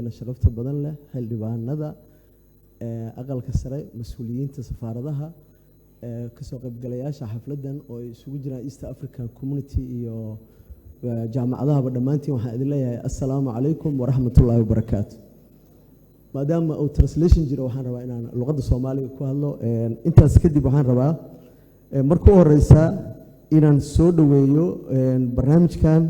Martideena sharafta badan leh, xildhibaanada aqalka sare, mas-uuliyiinta safaaradaha, kasoo qaybgalayaasha xafladdan oo ay isugu jiraan East African Community iyo jaamacadahaba, dhammaantiin waxaan idin leeyahay assalaamu calaykum waraxmatullaahi wabarakaatu. Maadaama uu translation jiro, waxaan rabaa inaan luqadda Soomaaliga ku hadlo. Intaas kadib, waxaan rabaa marka u horeysa inaan soo dhoweeyo barnaamijkan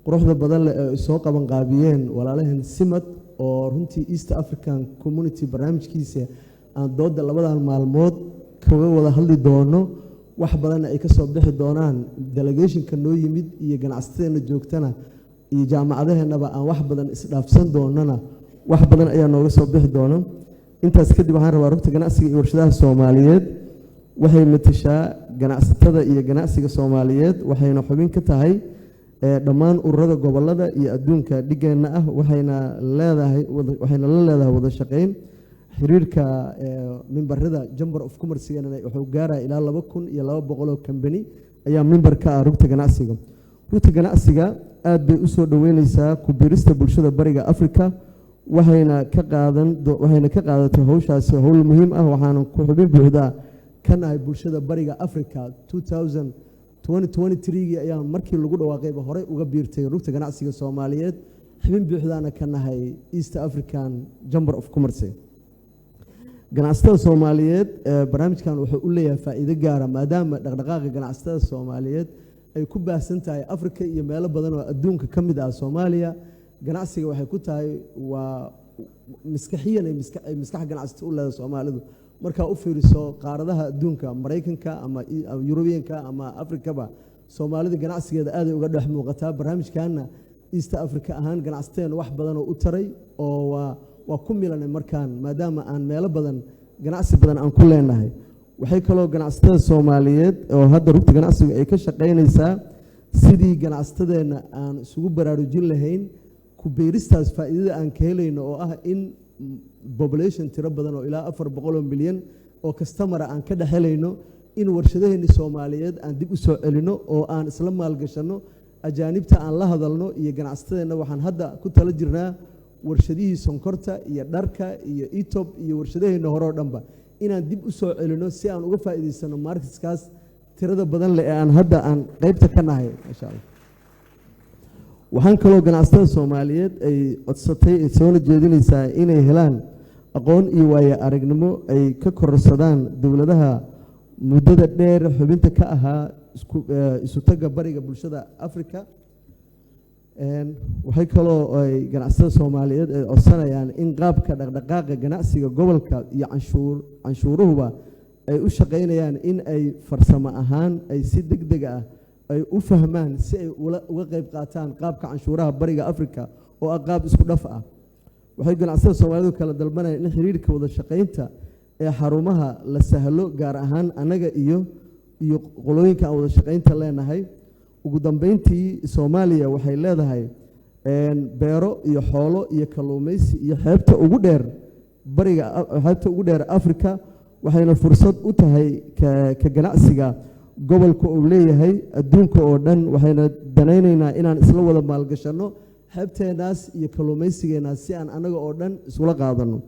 quruxda badan leh ee ay soo qaban qaabiyeen walaalaheen Simad, oo runtii East African Community barnaamijkiisa aan doodda labadan maalmood kaga wada hadli doono, wax badanna ay ka soo bixi doonaan. Delegationka noo yimid iyo ganacsatadeenna joogtana iyo jaamacadaheennaba aan wax badan isdhaafsan doonana, wax badan ayaa nooga soo bixi doona. Intaas kadib, waxaan rabaa, Rugta Ganacsiga iyo Warshadaha Soomaaliyeed waxay matashaa ganacsatada iyo ganacsiga Soomaaliyeed, waxayna xubin ka tahay dhammaan ururada gobolada iyo adduunka dhigeenna ah, waxayna la leedahay wada shaqeyn. Xiriirka memberada Chamber of Commerce-gana wuxuu gaaraya ilaa 2200 oo company ayaa member ka ah Rugta Ganacsiga. Rugta Ganacsiga aad bay u soo dhoweyneysaa ku biirista Bulshada Bariga Africa, waxayna ka qaadatay howshaasi howl muhiim ah. Waxaana ku xubin buuxdaa ka nahay Bulshada Bariga Africa. 2023gii ayaa markii lagu dhawaaqayba horey uga biirtay Rugta Ganacsiga Soomaaliyeed, xubin buuxdaana ka nahay East African Chamber of Commerce. Ganacsatada Soomaaliyeed barnaamijkan wuxuu u leeyahay faa'iido gaara, maadaama dhaqdhaqaaqa ganacsatada Soomaaliyeed ay ku baahsan tahay Afrika iyo meelo badan oo adduunka ka mid ah. Soomaaliya ganacsiga waxay ku tahay waa maskaxiyan ay maskax ganacsato u leedahay Soomaalidu. Markaa u fiiriso qaaradaha adduunka, Maraykanka ama Yurubiyanka ama Afrikaba, Soomaalida ganacsigeeda aaday uga dhex muuqataa. Barnaamijkanna East Africa ahaan ganacsateena wax badanoo u taray oo waa ku milanay markaan, maadaama aan meelo badan ganacsi badan aan ku leenahay. Waxay kaloo ganacsatada Soomaaliyeed oo hadda Rugta Ganacsigu ay ka shaqaynaysaa sidii ganacsatadeenna aan isugu baraarujin lahayn ku beeristaas faa'iidada aan ka helayno, oo ah in population tiro badan oo ilaa 400 milyan oo customer-a aan ka dhex helayno, in warshadaheenni Soomaaliyeed aan dib u soo celinno oo aan isla maalgashanno, ajaanibta aan la hadalno iyo ganacsatadeenna. Waxaan hadda ku tala jirnaa warshadihii sonkorta iyo dharka iyo etob iyo warshadaheenna hore oo dhanba inaan dib u soo celinno, si aan uga faa'iidaysano marketskaas tirada badan leh ee aan hadda aan qaybta ka nahay, insha Allah. Waxaan kaloo ganacsatada Soomaaliyeed ay codsatay, ay soona jeedinaysaa inay helaan aqoon iyo waayo aragnimo ay ka kororsadaan dowladaha muddada dheer xubinta ka ahaa isutagga bariga bulshada Africa. Waxay kaloo ay ganacsatada Soomaaliyeed ay codsanayaan in qaabka dhaqdhaqaaqa ganacsiga gobolka iyo canshuuruhuba ay u shaqaynayaan in ay farsamo ahaan ay si deg deg ah ay u fahmaan, si ay uga qayb qaataan qaabka canshuuraha Bariga Africa oo ah qaab isku dhaf ah. Waxay ganacsatada Soomaalidu kala dalbanayaan in xiriirka wada shaqaynta ee xarumaha la sahlo, gaar ahaan annaga iyo qolooyinka aan wada shaqaynta leenahay. Ugu dambeyntii, Soomaaliya waxay leedahay beero iyo xoolo iyo kalluumaysi iyo xeebta ugu dheer bariga, xeebta ugu dheer Africa, waxayna fursad u tahay ka ganacsiga gobolka uu leeyahay adduunka oo dhan. Waxayna danaynaynaa inaan isla wada maalgashanno xeebteenaas iyo kalluumaysigeenaas, si aan annaga oo dhan isula qaadanno.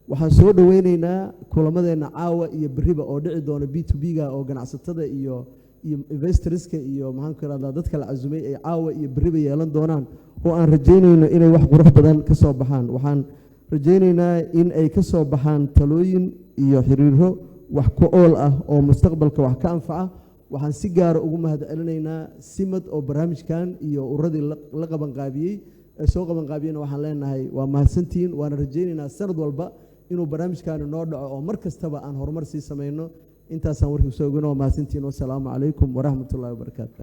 Waxaan soo dhoweyneynaa kulamadeenna caawa iyo beriba oo dhici doona B to B-ga, oo ganacsatada iyo investorska iyo, maxaan ku irahdaa, dadka la casumay ay caawa iyo beriba yeelan doonaan, oo aan rajaynayno inay wax qurux badan ka soo baxaan. Waxaan rajaynaynaa in ay ka soo baxaan talooyin iyo xiriiro wax ku ool ah oo mustaqbalka wax ka anfaca. Waxaan si gaara ugu mahad celinaynaa Simad oo barnaamijkan iyo ururadii la qabanqaabiyey ee soo qabanqaabiyeyna. Waxaan leenahay waa mahadsantihiin, waana rajaynaynaa sanad walba inuu barnaamijkaani noo dhaco oo mar kastaba aan horumar sii samayno. Intaasaan warkii kusoo ogeyno. Waa mahadsantihiin. Wasalaamu calaykum waraxmatullahi wabarakaatu.